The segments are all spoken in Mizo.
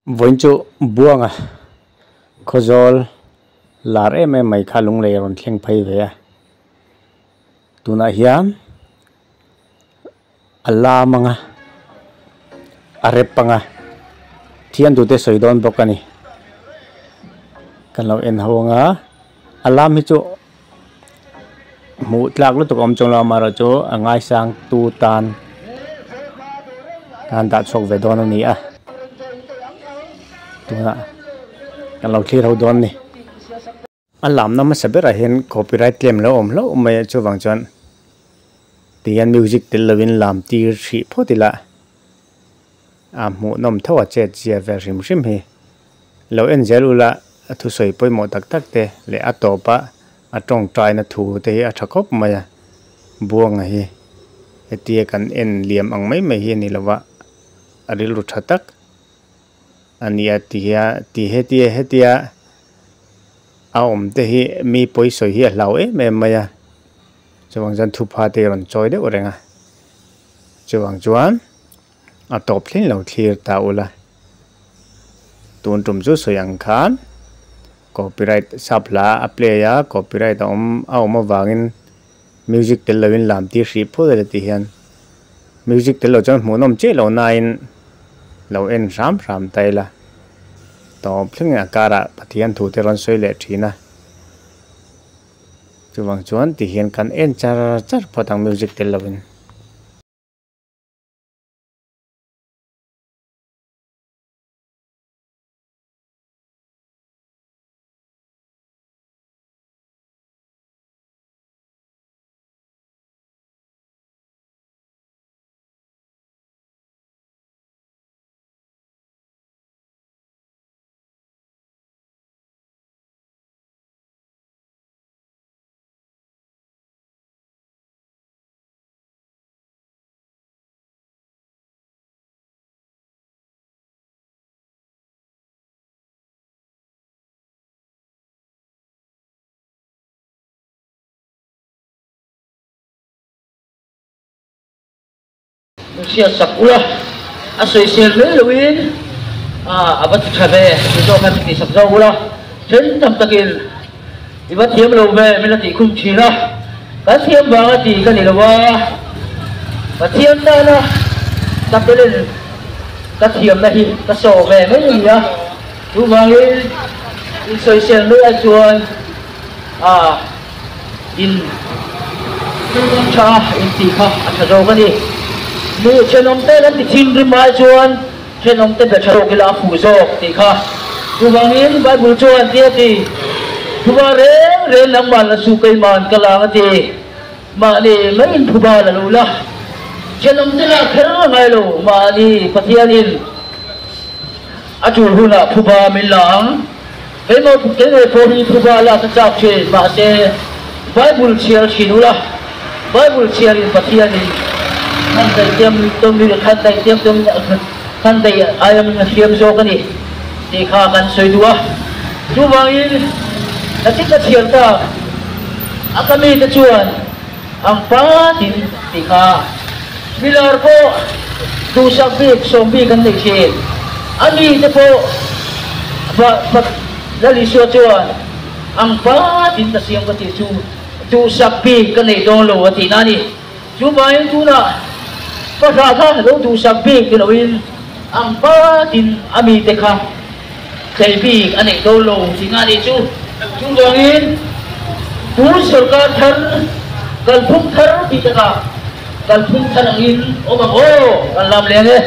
Vawiin chu Buanga Khawzawl lar em em mai kha lunglei a rawn thleng phei ve a, tunah hian a lam anga a rep anga thian tute sawi dawn bawk a ni kan lo en ho anga a lam hi chu hmuh tlak lutuk a awm chuang lo amaherawhchu a ngaisang tu tan an dah chhuak ve dawn a ni a tunah kan lo thlir ho dawn a ni. A lamna hmasa berah hian copyright claim lo awm hlauh mai a chuvang chuan tihian music tel lovin lam tir hrih phawt ila a hmuhnawm tho a chet zia vel hrim hrim hi lo en zel ula a thusawi pawimawh tak tak te leh a tawpa a tawngtaina thu te hi a tha khawp mai a buanga hi hetia kan en liam ang mai mai hi a ni lova a rilru tha tak a ni a ti hian ti hetia hetia a awm te hi mi pawisawi hi a hlau em em mai a chuvang chuan thupha te hi a rawn chawi deuh reng a chuvang chuan a tawp thleng lo thlir ta ula tun tum chu sawi ang khan copyright sap hla a play a copyright a awm a awm avangin music tel lovin lam tir hrih phut a ti hian music tel lo chuan hmuhnawm chiah lo nain lo en hram hram ta ila tawp thlengin a karah Pathian thu te rawn sawi leh thin a chuvang chuan ti hian kan en char char phawt ang music tel lovin. Min hriat sak ula, a sawisel mai loin a va ti tha ve ti zawk khan min tihsak zawk ula, then tam takin i va thiam lo ve min la tih khum thin a, kan thiam vanga ti ka ni lo a, Pathian tana ka telin ka thiamna hi ka saw ve mai a ni a, chuvangin insawisel mai ai chuan a in tha in tih kha a tha zawk a ni. Mi thenawmte kan ti thinrim ai chuan thenawmte be tha zawk ila a fuh zawk tih kha. Chuvangin Bible chuan ti a ti, Phuba reng reng nangmah la suh keiman ka lang a ti. Mahni mai in phuba la lo la, thenawmte lah kher a ngai lo, mahni Pathianin a tul hunah phuba min la ang. Keimah keimah pawh hi phuba lak a chak thin, mahse Bible chhiar thin ula, Bible chhiarin Pathianin khan daih tiam tawm khan daih tiam tawm khan daih aia min a hriam zawk a ni tih kha kan sawi duh a. Chuvangin nakin ka chhiar tak a ka mite chuan ang patin tih kha milar pawh duhsak bik sawm bik an nei thin. A mite pawh Lal Isua chuan ang patin ka siam ka tih chu duhsak bik ka nei dawn lo a tihna a ni. Chuvangin tunah fahrah kha lo duhsak bik ti loin ang patin a mite kha tlei bik a neih dawn lo tihna a nih chu. Chuvangin tun sorkar thar kalphung thar tih takah kalphung thar angin awm ang aw kan lam leng e.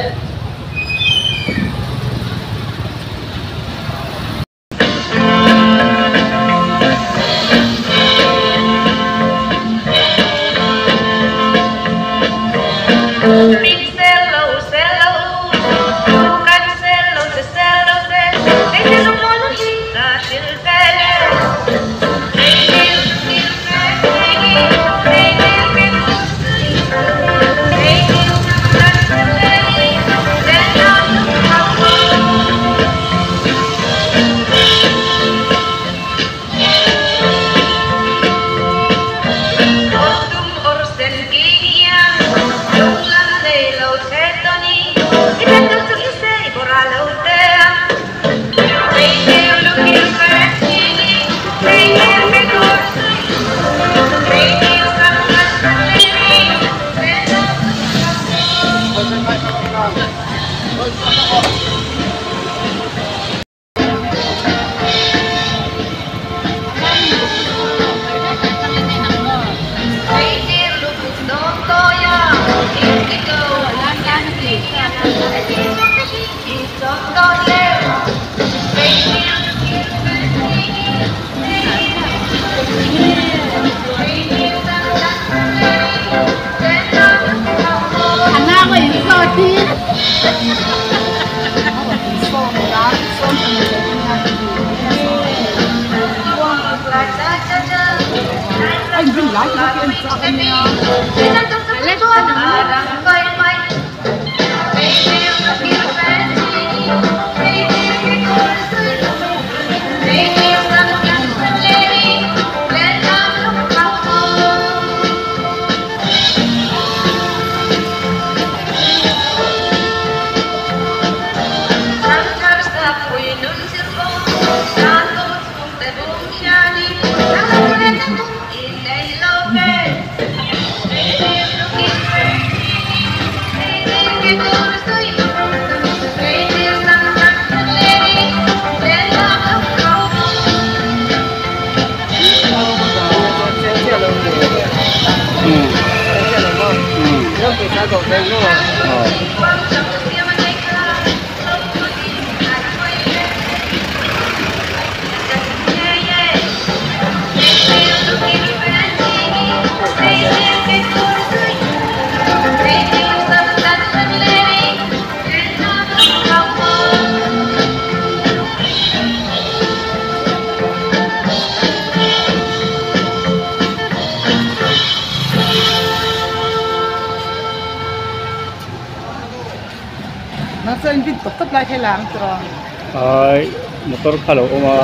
Ai motor kha lo awm a.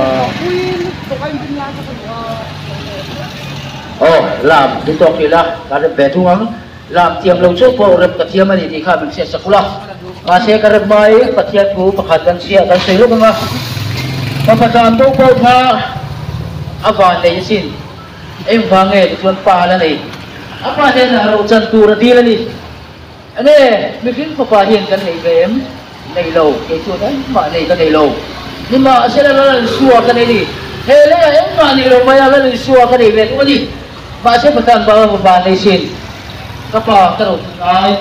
Aw lam duh tawk ila ka rem ve thung ang. Lam thiam lo chu pawh rem ka thiam a ni tih kha min hriat sak ula. Mahse ka rem mai Pathian thu pakhat kan chhiah kan sawi lawk ang a. Fapa tlan bo pawh kha a van nei asin. Engvang nge tichuan pa la nei. A pa hnenah rochan tur a dil a ni. Enge mihring fapa hian kan neih ve em? Nei lo, kei chuan engmah nei ka nei lo. Nimahsela Lal Isua ka nei ni. He leiah engmah nei lo mai a, Lal Isua ka nei ve duh a ni. Mahse Pathian bang a fapa nei sin. Ka pa ka ro thun ai,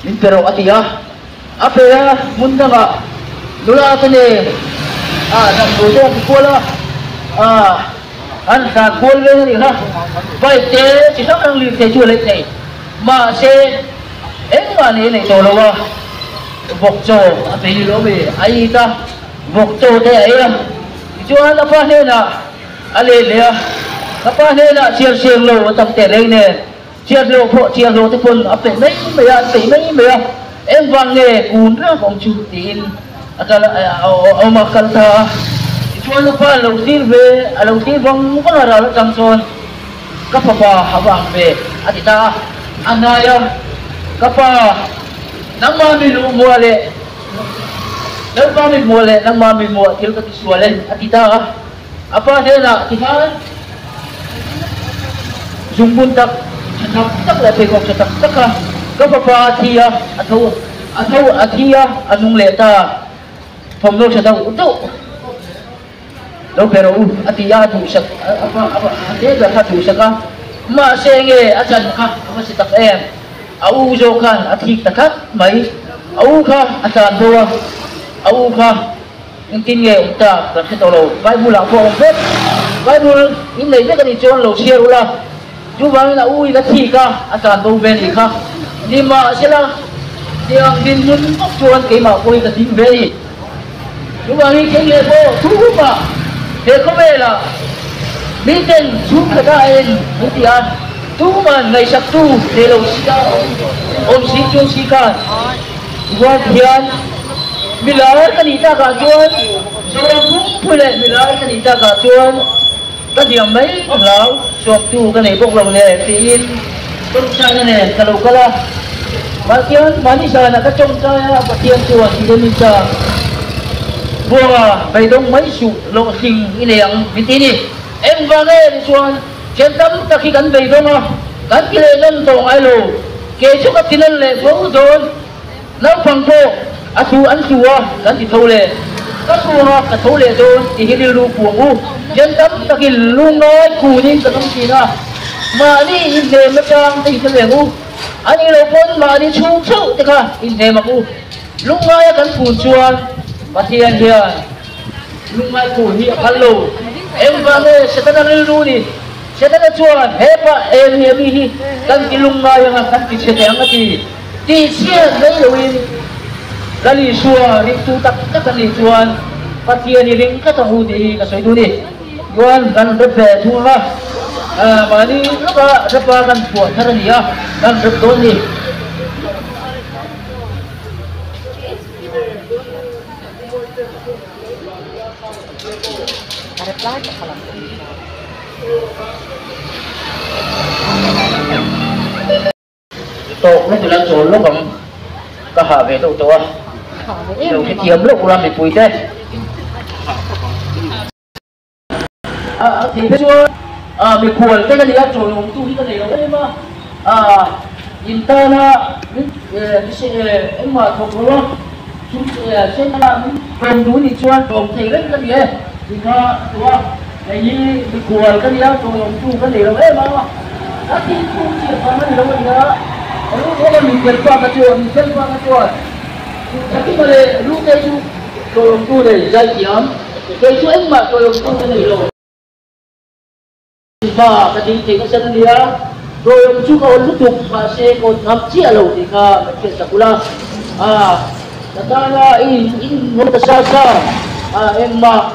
min pe rawh a ti a. A pe a, hmun dangah nula te nen a damdawi te an ti kual a, a an hlan kual vel a nih kha. Bike te chi hrang hrang lirthei chu a let thei. Mahse, engmah nei a neih tawh lo a, vawk chaw a pe lo mi a it a, vawk chaw te a ei a. Tichuan a pa hnenah a let leh a, ka pa hnenah chhiar siang lo a tam teh reng nen, chhiar hlawh pawh chhiar hlawh te pawn a peih mai mai a, an peih mai mai a, engvang nge kun reng awm chu tiin a kal a awm a kal ta a. Tichuan a pa a lo thlir ve, a lo thlir vang vang a ral atang chuan. Ka fapa a va ang ve, a ti ta a. A hnai a, Ka pa, nangmah mi luh muah leh Lalpa mi muah leh nangmah mi muah thil ka ti sual e, a ti ta a. A pa hnenah ti khan zungbun tak tha tak tak leh pheikhawk tha tak tak kha ka fapa a thi a, a tho a tho a thi a, a nung leh ta, thawmhnaw tha deuh deuh. Lo pe rawh u, a ti a, a duhsak a te ber kha a duhsak a, mahse nge a chan kha a va si tak em? A u zawk khan a thik ta tlat mai, a u kha a tlan bo a, a u kha engtin nge awm tak kan hre tawh lo, Bible ah pawh a awm vek, Bible in nei vek a nih chuan lo chhiar ula, chuvangin a u in a thik a, a tlan bo ve a nih kha, nimahsela tiang dinhmun bawk chuan keimah pawhin ka ding ve a ni. Chuvangin kei leh pawh thu huma he khawvelah miten chhungkhat a en an ti a, tuman ngaihsaktu nei lo si a awm si chung si khan Tichuan hian milar ka nih takah chuan Zoram pumphui leh milar ka nih takah chuan ka hliam mai ka hlau suaktu ka nei bawk lo nen tiin tawngtaina nen ka lo kal a. Mahtian mahni zanah ka tawngtai a, Pathian chuan i dem in chang buanga beidawng mai suh hlawhtling i nei ang min ti ni. Engvang nge ni chuan thian tam tak hi kan beidawng a, kan ti leh nawn tawh ngai lo. Kei chu ka ti nawn leh fo dawn. Naupang pawh a thu an su a, kan ti tho leh. Ka suang a, ka tho leh dawn tih hi rilru puang u. Thian tam takin lungngai kunin kan awm thin a, mahni inhnem atang te hi hre reng u. A nih loh pawn mahni chhung theuh te kha inhnem ang u. Lungngaia kan phun chuan Pathian hian. Lungngai tur hi a phal lo. Engvang nge Setana rilru ni? Setana chuan, Hepa eng nge mi hi kan ti lungngai anga kan ti chhe teh ang a ti. Tih chhiat mai loin Lal Isua ringtu tak tak an nih chuan Pathian i ring tlat ang u tih hi ka sawi duh a ni. Chuan kan rep ve thung anga mahni lawka repa kan phuah thar a ni a, kan rep dawn a ni. Tawk lawk ila chawl lawk ang ka hah ve deuh tawh a, lo hrethiam lawk ula mipui te. A thei phei chuan mikhual te ka ni a, chawl awmtu hi ka nei lo em a, in tana min engmah thawk lo a, sum sen a min tlawm duh nih chuan tlawm thei reng ka ni e tih kha a tu a. Hei hi mikhual ka nia, chawi awmtu ka nei lo em a, ka thil chhung chiah vang a ni lo a nia, Ruthawka mi fel pa ka chuan, mi fel pa ka chuan, Thakima leh Rutei chu chawi awmtu nei zai thiam, kei chu engmah chawi awmtu ka nei lo. Hma ka ding thei nasa a nia, chawi awm chu ka awn lutuk, mahse ka awn ngam chiah lo tih kha ka hriat sak ula, a. Ka tana i in ngawi ta sa sa a, engmah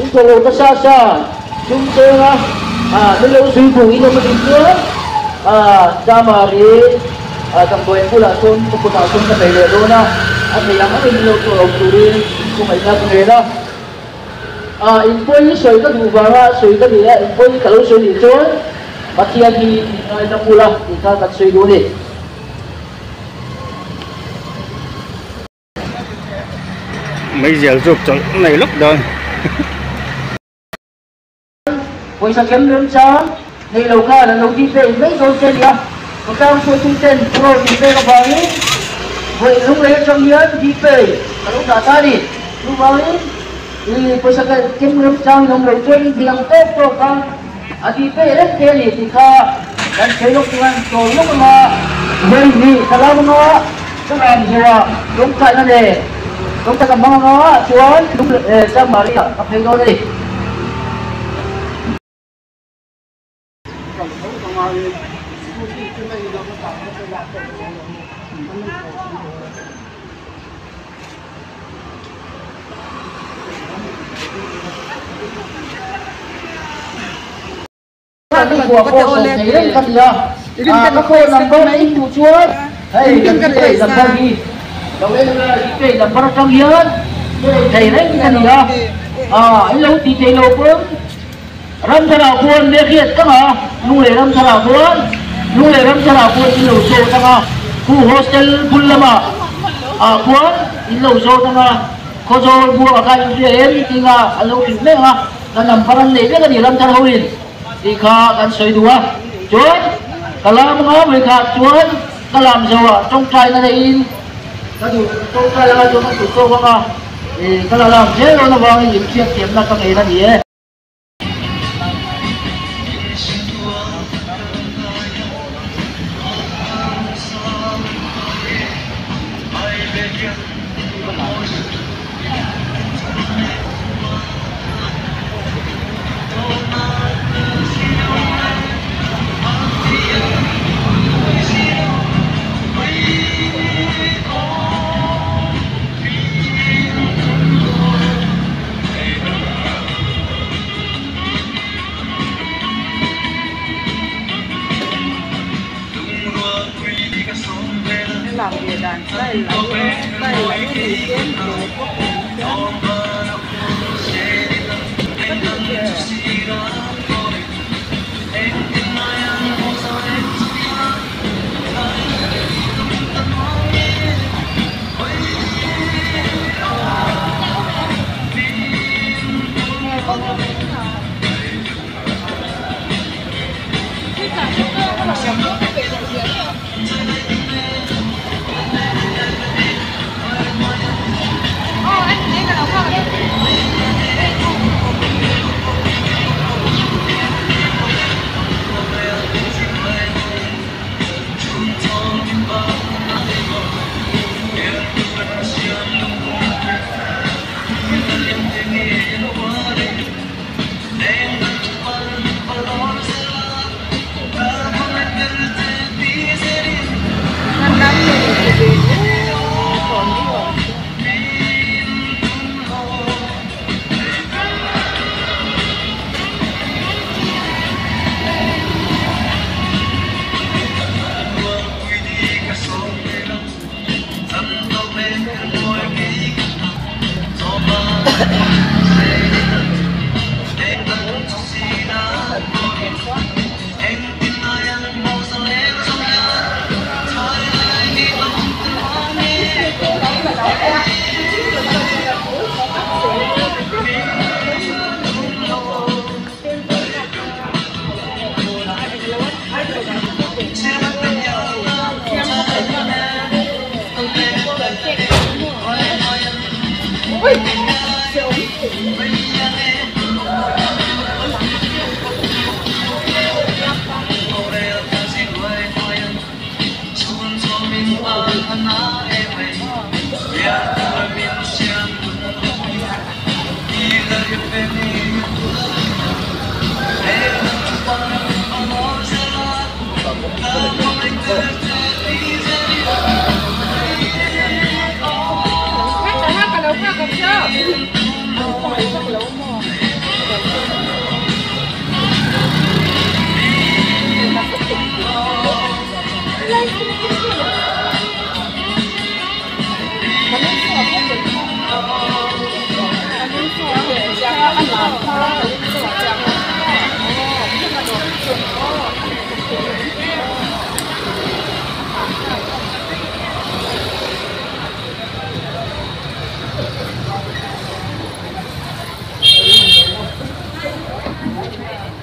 in thawk lo ta sa sa, sum chenga min lo zui duh in awm anih chuan Chamari damdawiin bulah sawn ka kutah sawn ka nei leh dawn a, a thei ang angin min lo chawh lo turin khawngaihna ka ngen a. In pawi sawi ka duh vanga sawi ka ni a, in pawi ka lo sawi nih chuan Pathian hi in ngaidam ula tih kha kan sawi duh a ni. Meizial zuk chawlh nei lawk dawn. Pawisa kem remchang nei lo khan an lo tih pek mai dawn che a nia. Khawtlang hruaitu ten crore tih pek avangin vawi lunglei atang hian tih pei ka lo dah ta a ni. Chuvangin i pawisa kem remchang in awm lo chuan in thei ang tawk tawk a. A tih peh reng te a ni tih kha kan sawi lawk chuan chawl lawk anga vawi hnih ka lam anga ka lam zawh ah lawngkaihna nen lawngkaih ka hmang anga chuan Samaria ka phei dawn a ni. Ka phone number in duh chuan hei gpay number hi lo en ula gpay number atang hian thei reng ka ni a in lo tih theih loh pawn Ramthar ah khuan Biakhiat tang a Lunglei Ramthar ah khuan Lunglei Ramthar ah khuan in lo zawt ang a khu hostel bul lamah ah khuan in lo zawt ang a Khawzawl buak a kha in hria em tih nga an lo hrilh mek a ka number an nei vek a ni Ramthar ho in tih kha kan sawi duh a chuan ka lam anga vawikhat chuan ka lam zo ah tawngtai na neiin ka duh tawngtai anga chuan ka duh tawk anga ih ka la lam zel dawn avangin inhriat thiamna ka ngei na ni e.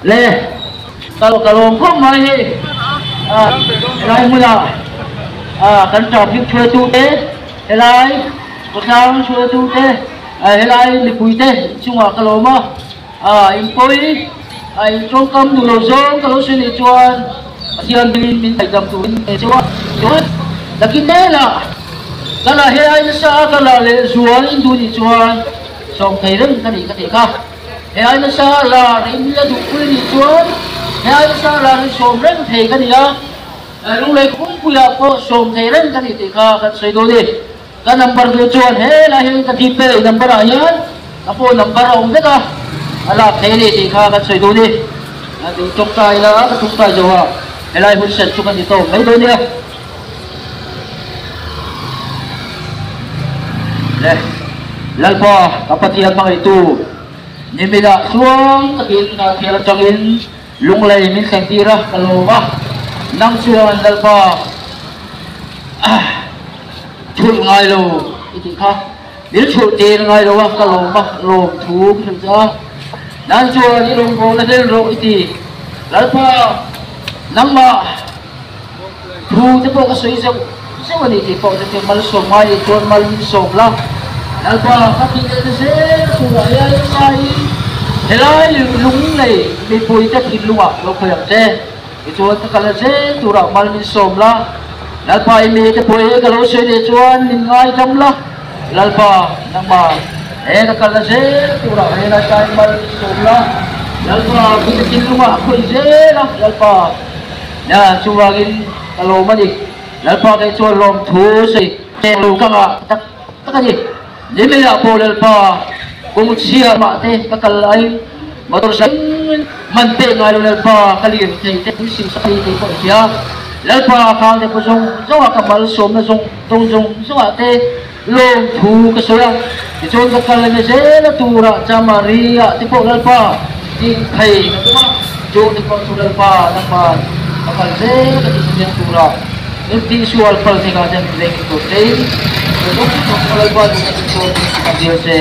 Le ka lawm khawp mai hei helai hmunah kan traffic hruaitu te helai khawtlang hruaitu te helai mipui te chungah ka lawm a inpawi a intawngkam duh lo zawng ka lo sawi nih chuan Pathian hmingin min ngaihdam turin ka che a chuan nakin hnenah ka la he ai nasa a ka la leh zual in duh nih chuan sawm thei reng ka nih ka tih kha. He ai nasa lar in la duhpui nih chuan he ai nasa lar hi sawm reng thei ka ni a, lunglei kawngpuiah pawh sawm thei reng ka ni tih kha kan sawi dawn e. Ka number duh chuan helai hian ka Gpay number ah hian ka phone number a awm vek a, a lak thei a ni tih kha kan sawi dawn e. A duh tawngtai la ka tawngtai zo a, helai hun set chu ka ni tawk mai dawn nia. Le Lalpa ka Pathian hmangaihtu Nimila tluang takin Ngahkhial atangin lunglei min thleng tir a, ka lawm a. Nang chuan Lalpa thulh ngai lo i tih kha min thulh tir ngai lo a, ka lawm a, lawm thu ka hrilh che a. Nang chuan i rawngbawlna hlen rawh i ti. Lalpa nangmah Thu te pawh ka sawi zeuh zeuh a ni tih pawh chu malsawm ngai leh chuan mal min sawm la. Lalpa ka tih leh na zel turah hian saiin helai lung nei mipuite thinlungah lo khawi ang che. Tichuan ka kal na zel turah mal min sawm la. Lalpa i mi te pawh hi ka lo sawi leh chuan min ngaidam la. Lalpa nangmah he ka kal na zel turah helai tain mal min sawm la. Lalpa mite thinlungah a khawi zel a Lalpa. Nia, chuvangin ka lawm a ni. Lalpa kei chuan lawmthu sawi teh lo ka ngah tak tak a ni. Nimelah pawh Lalpa kawng chhia mah te ka kal aiin motor cycle man pek ngai lo Lalpa ka lir thei te pui sim sak a ni tih pawh i hria. Lalpa khang te pawh zawng zawng ah ka malsawmna zawng tawng zawng zawng ah te lawmthu ka sawi a. Tichuan ka kal eme zel a turah Chamari ah te pawh Lalpa tih thei ka tum a, chung te pawh chu Lalpa nangman ka kal zel a tih chiang turah min tihsual phal thei kha hian min veng in tur che in ka zawng zawng a Lalpa duhna chu chuan min ti dil che.